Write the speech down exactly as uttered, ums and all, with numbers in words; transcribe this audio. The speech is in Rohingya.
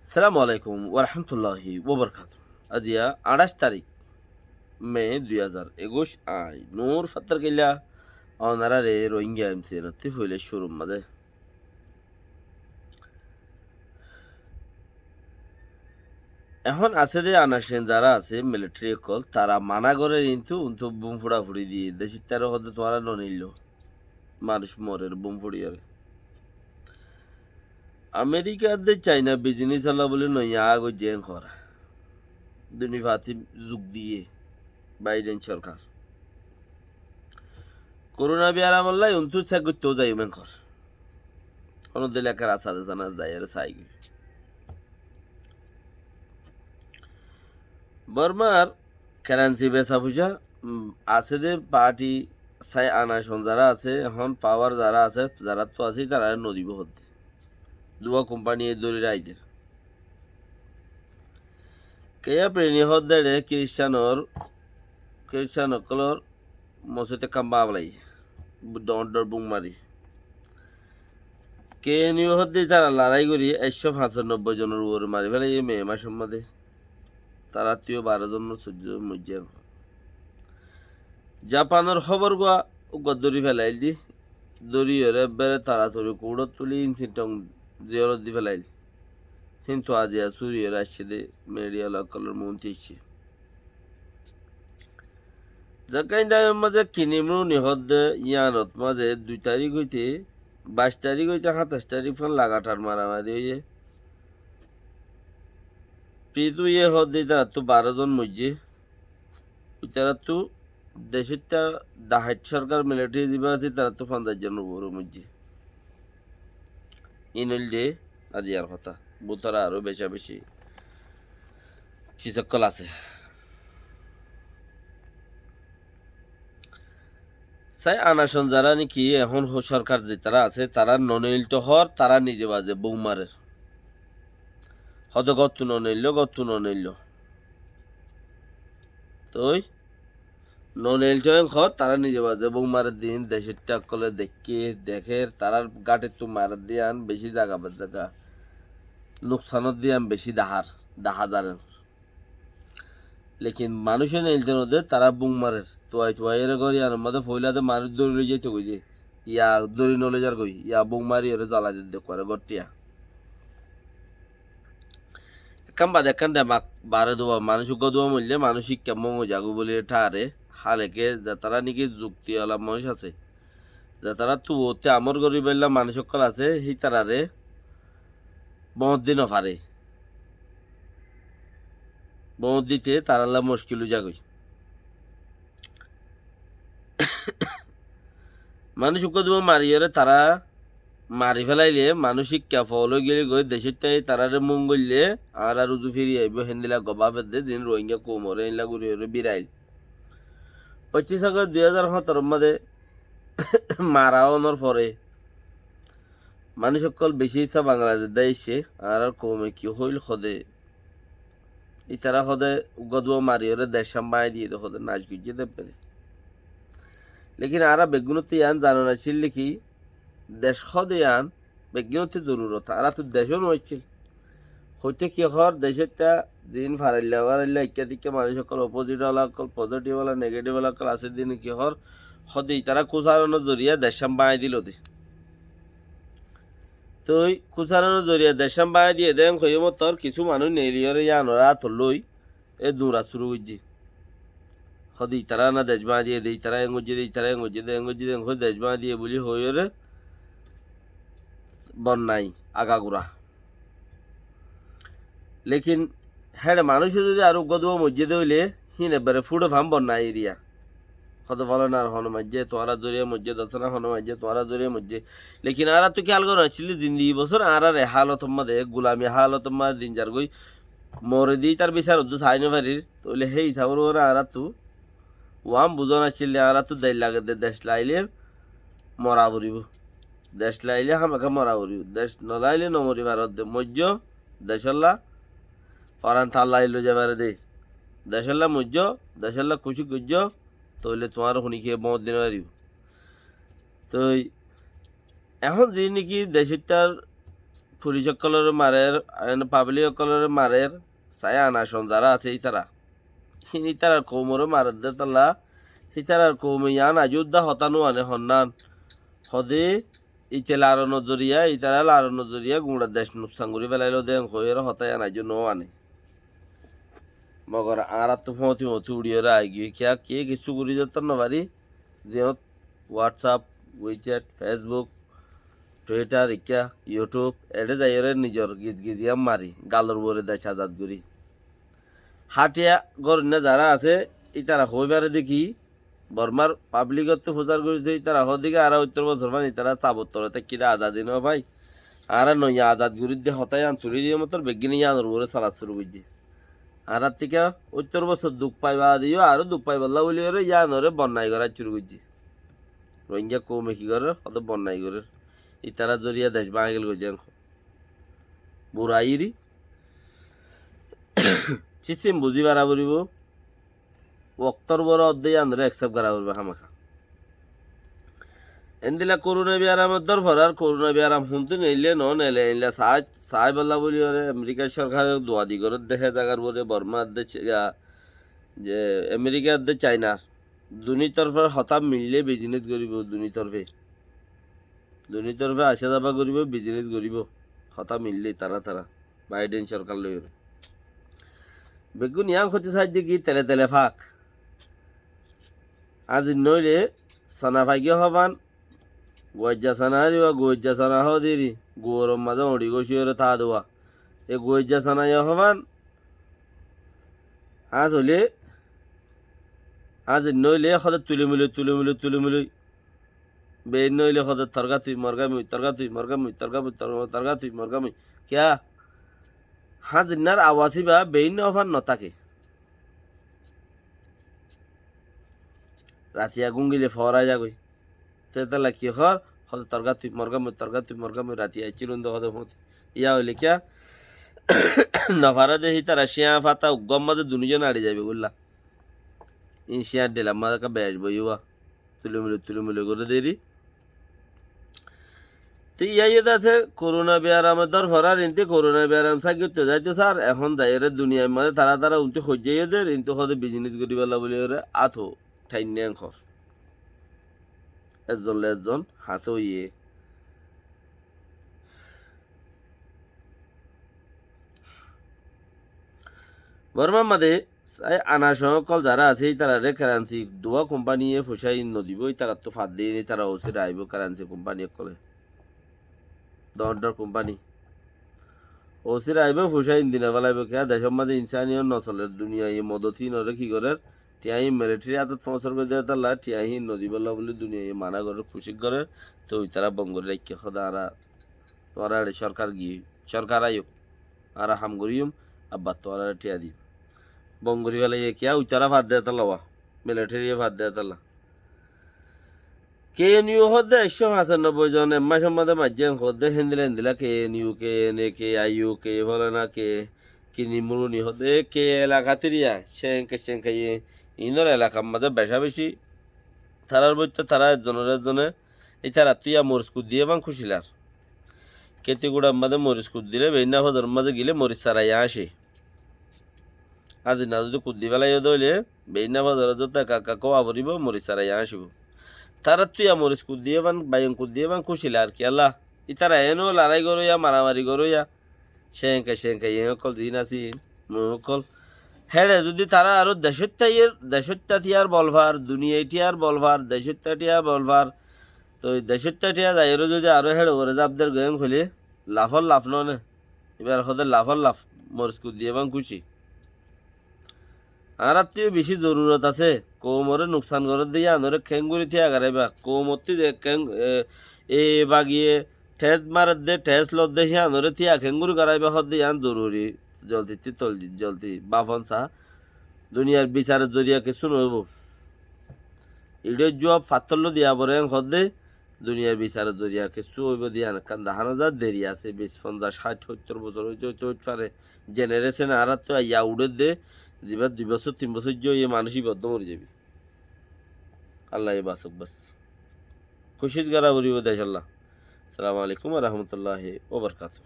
Assalamu alaikum warahmatulláhi wabarakátuhu. Aziya añçáic tarík me dui házar ekuic, añí Nur Fattarkilla, onoráre Rohingya M C N ottú foila cúrur mazé. Ehón asé dé anacen zará asé, militari ókkol, tará mana gorér, kintu untú bum fúçafúçi diyé, decóttáre hoó dé tuáñra no neilló. Manúic morer bum fúçiyóre. Amerikar dé Caina bizinis ola buli noiya agoijjé en hoór. Dunifati zuk diyé Baiden sorkar. Korona biyaram olla untú sek goittó zaiyum en hoór. Honó dile ekkán asade zana zaiyóre saigói. Bormar kerensi besa foisa, um, asé dé parti sai anacon zará asé, ehón pawar zará asé, zaráttu asé, ítarare no dibó hoó dé. Duwa kompaniye dóri raikké dé. Keya Prini hoó dé eçé Kiriscanor, Kiriscan ókkolor mosóit ekkán báñgi felaiyé, dhoóñr dhoóñr bum mari. K N U hoó dé ítara larái gorí ekcó fañsanobboi zonor uore mari felaiyé me macór mazé. Taráttu yó baró zon, sóiddo zon moijjé. Japanor hóbor gua uggwá dóri felaiyé dé, dóri yóre ebbere toratori kuçot tuli Incheon jelot di felaiyé. Kintu aziya súri yóre aiccé dé, midiya ókkolor muúntu aiccé. Zakkain daimor mazé Kim Jong Un hoó dé yiánot mazé dui tarík óite, baic tarík óite háñtaic tarík fán lagatar maramari óiye. Pituye hoó dé ítarattu baró zon moijjé. Ítarattu decótta dahait sorkar militari zibá asé, ítarattu fonzaic zonor uore moijjé. Iín óilde aziyar hotá. Bútore aró beca beci cis ókkol asé. Sai anacon zará niki ehón hó sorkar zetará asé, tará no neilto hoór, tará nize baze bum marer. Hoó dé góttu no neilló, góttu no neilló. Toi no neilto en hoór, tará nize baze bum marer dé iín decótta ókkole deikké, dekér, tarár gáñçittu marer dé yián beci zaga ba zaga, nuksanor dé yián beci dahár, dahá zar en. Lekin manúice neilto no dé, tará bum marer. Tuai tuai ere gór yiánor mazé foila dé manúic dóri loi zaito goi dé. Ya dóri no loi zar goi, ya bum mari ere zalai der dé ekkuare gór thiya. Ekkán bade ekkán demak bare duwa, manúic uggwá duwa moille manúic ikká mong ói zagói buli tháre, háleke zetará niki zukti ola manúic asé, zetará tuwótte amor goríbolla manúic ókkol asé, hítarare bóñt di no fare. Bóñt dite tarálla muckil ói zagói. Manúic uggwá duwa mariyóre tará mari félaile, manúic ikká fool ói geli goi, decót tái taráre mum goille, añárar uzu firi aibó, héndilla gobá fedde, ziín Rohingya koumoré héndilla gorí gorí birail. Foñcic Agost dui házar háñtaror mazé mara ónor fore manúic ókkol beci issá Bangladec dái aiccé, añárar koume ki hoil hodé, ítara hodé uggwá duwa mariyóre decán báñgi diyé dé hodé, nac goijjé dé ebbere. Lekin añára beggúnottú yián zana naccíl ki, dec hodé yián beggúnottú zorurot, añárattu decó no aiccíl. Hoité ki hoór, decótta ziín farailla farailla ikká tikká manúic ókkol, opposite ola ókkol, positive ola, negative ola ókkol asé dé ki hoór, hodé ítara kúsaranor zoriya decán báñgi dilo dé. Toi kúsaranor zoriya decán báñgi diyé dé, en hoiyé mottor kissú manúic neiliyóre yiánor átor loi e duñra cúru goijjé. Hodé ítara na dec báñgi diyé dé, ítara en goijjé dé, ítara en goijjé dé, en goijjé dé, en hoi dec báñgi diyé buli hoiyóre bonnai agagura. Lekin héçe manúic zodi aró uggwá duwa moijjé dé óile, híin ebbere fúçe fán bonnai eriya. Hodé folanar hono maijjé, tuáñrar zoriya moijjé, dosana hono maijjé, tuáñrar zoriya moijjé. Lekin añárattu kiyal gora naccíl, zindigi bosór añárar e hálotor mazé, gulami hálotor mazé din zargói, more de ítar bisar uddú sai no farir, tóile hé isabor uore añárattu uán buzón accíl de, añárattu dec lage de, dec laile mora foribó. Dec laile hámaká mora foribó. Dec no laile no mori farodde. Moijjó, decólla foran tallai loi zai fare de. Decólla moijjó, decólla kucíc goijjó, tóile tuáñre hunikiye bóñt di no faribó. Toi ehón ziín niki decóttar Fulic ókkolóre marer, en pablik ókkolóre marer, sai anacon zara asé ítara. Hín ítarar koumoré maredde tolla, ítarar koume yián aijjó udda hotá no ane honnán. Hode ite laronor zoriya, ítara laronor zoriya guñça dec nuksan gorí felailó de en hoiyóre hotá yián aijjó no ane. Mogor añáráttu foóñti foóñti uçiyóre aigiyói, kiyá, kiyé kessú gorí zettó no fari, ziyót WhatsApp, WeChat, Facebook, Twitter, ikká, YouTube, eçé zaiyóre nizor giz giz yián mari, galor uore dec azad gorí. Hátiya goróinna zará asé, ítara hoói fare de ki, Bormar pablikottu fusár goijjé, ítara hoó de ki, añára óittor bosór fán ítara sabor tole táikki de azadi no fai. Añára noiya azad gorí de hotá yián tulí diye motor beggíne yiánor uore solat cúru goijjé. Añárar thíka óittor bosór duk fai baade yó aró duk faibolla bóliyoré yiánoré bonnai gorá cúru goijjé. Rohingya koume ki gorér? Hoó de bonnai gorér. Ítarar zoriya dec báñgi gel goijjé enko. Burairi. Císim buzí fara foribó. Woktór uore ódde yiánoré accept gorá foribó hámaka. Endilla korona biyaramor dórforar, korona biyaram huntú neille no nele, endilla saái, saáibolla bóliyoré Amerikar sorkare dua di gorédde hé zagar uore, Borma edde Ch-, ya, ze Amerika edde Chainar. Duni torfór hotá mille bizines goríbo, duni torfé. Duni torfé asá zaba goríbo, bizines goríbo. Hotá mille tará tará. Baiden sorkar loiyóre. Beggún yián hoitó saidde ki tele tele fak. Aijja noóile sana faigiyé hofán, guaijja sana ariwa, guaijja sana hoó deri, guoror mazé uñçi góciyóre táa dewá. E guaijja sana yó hofán, añs óile, aijja noóile hoó de tuli muli, tuli muli, tuli muli. Bein noóile hoó de torgá tui, morgá mui, torgá tui, morgá mui, torgá mui, tor-, torgá tui, morgá mui. Kiyá? Háñzinnar awaz íba bein no fán no táke. Ratiya gúngile foóra zagói. Te tala ki hoór? Hoó de torgá tui, morgá mui, torgá tui, morgá mui, ratiya aiccíl undó hoó de fúñti. Yá óile kiyá? No fare de hítara cíañ fata uggúar mazé dunúzon añçi zaibe gúlla. Ín cíañr dhelar mazé ekká bec boiyúwa. Tulimuli, tulimuli goré deri. Te yían yó de asé, korona biyaramor dórforar, ínte korona biyaram sáiggottú zaito sár, ehón zaiyóre duniyair mazé tará tará untú hoijjá yó der, íntu hoó de bizinis goríbolla bóliyoré áto thainne enkor. Ezzon le ezzon hañsé óiye. Bormar mazé sai anacon ókkol zará asé, ítararé kerensi duwá kumpaniye fucá in nodibó, ítarattú fadde in, ítara osir aibó kerensi kumpani ókkole. Doñr doñr kumpani. Osir aibó, fucá in di nofelaibó, kiyá decór mazé insaniyot nosoler, duniyaiye modot inoré ki gorér, thiañ hín militeri átot foóñsar goijjé de tolla, thiañ hín nodibólla bóli duniyaiye mana gorér, kucíc gorér, toi tará bon gorí raikké, hoó de añára tuáñrar eçé sorkar giyói, sorkar aiyók, añára ham goríyum, abbar tuáñrare thiañ diyum. Bon gorí felaiyé, kiyá uitará fadde de tolla wa, militeri ye fadde de tolla. Ke en iu hoó de ekcó fañsanobboi zon ek macor mazé maijjé en hoó de héndilla héndilla ke en iu, ke en e, ke ai iu, ke folana, ke, ke nimuruni hoó de, ke elaka tiriya, cénke cénke ye, inor elakar mazé beca beci, tarár boitte tará ezzonore ezzone, ítarattú ya moris kuddiye fán kúcilar. Keti guçar mazé moris kuddile, beinna fozoror mazé gile moris saraiyé añce. Azinna zodi kuddi felaiyó de óile, beinna fozorot zotó ekka ekka kówa foribó, moris saraiyé añcibó. Taráttu ya moris kuddiye fán, baiyon kuddiye fán kúcilar kiyólla. Ítara eno larái goróya, maramari goróya. Cénke cénke iín ókkol ziín asé iín, muú ókkol. Héçe zudi tará aró decóitta iír, decóitta thíyar bol far, duniyai thíyar bol far, decóitta thíyar bol far, toi decóitta thíya zaiyóre zudi aró héçe uore zaf der goiyén hoilé, lafór laf noó né. Ibáre hoó de lafór laf, moris kuddiye fán kúci. Añáráttu yó bicí zorurot asé, koumoré nuksan gorédde yíanoré keéngorí tíya garaibá, koumottú ze keén, e, e bagiye thes maredde, thes lodde yíanoré tíya keéngorí garaibá hoódde yían zoruri, zoldittú toldi, zoldi báfon sa. Duniyar bisaror zoriya kessú noóibo. Içé juwab fattólla diya foré en hoódde, duniyar bisaror zoriya kessú óibo de yían ekkán dahá no za, deri asé, bic, fonzac, háit, hóittor bosór óite óite óit fare. Jenereson añáráttu aiya uçédde, zibá dui bosór, tin bosór óiye manúic ibá uddá mori zaibi. Allaye basók bas. Kucíc gorá foribó decólla. Assalamu alaikum wa rahmatullahi wa barakatuhu.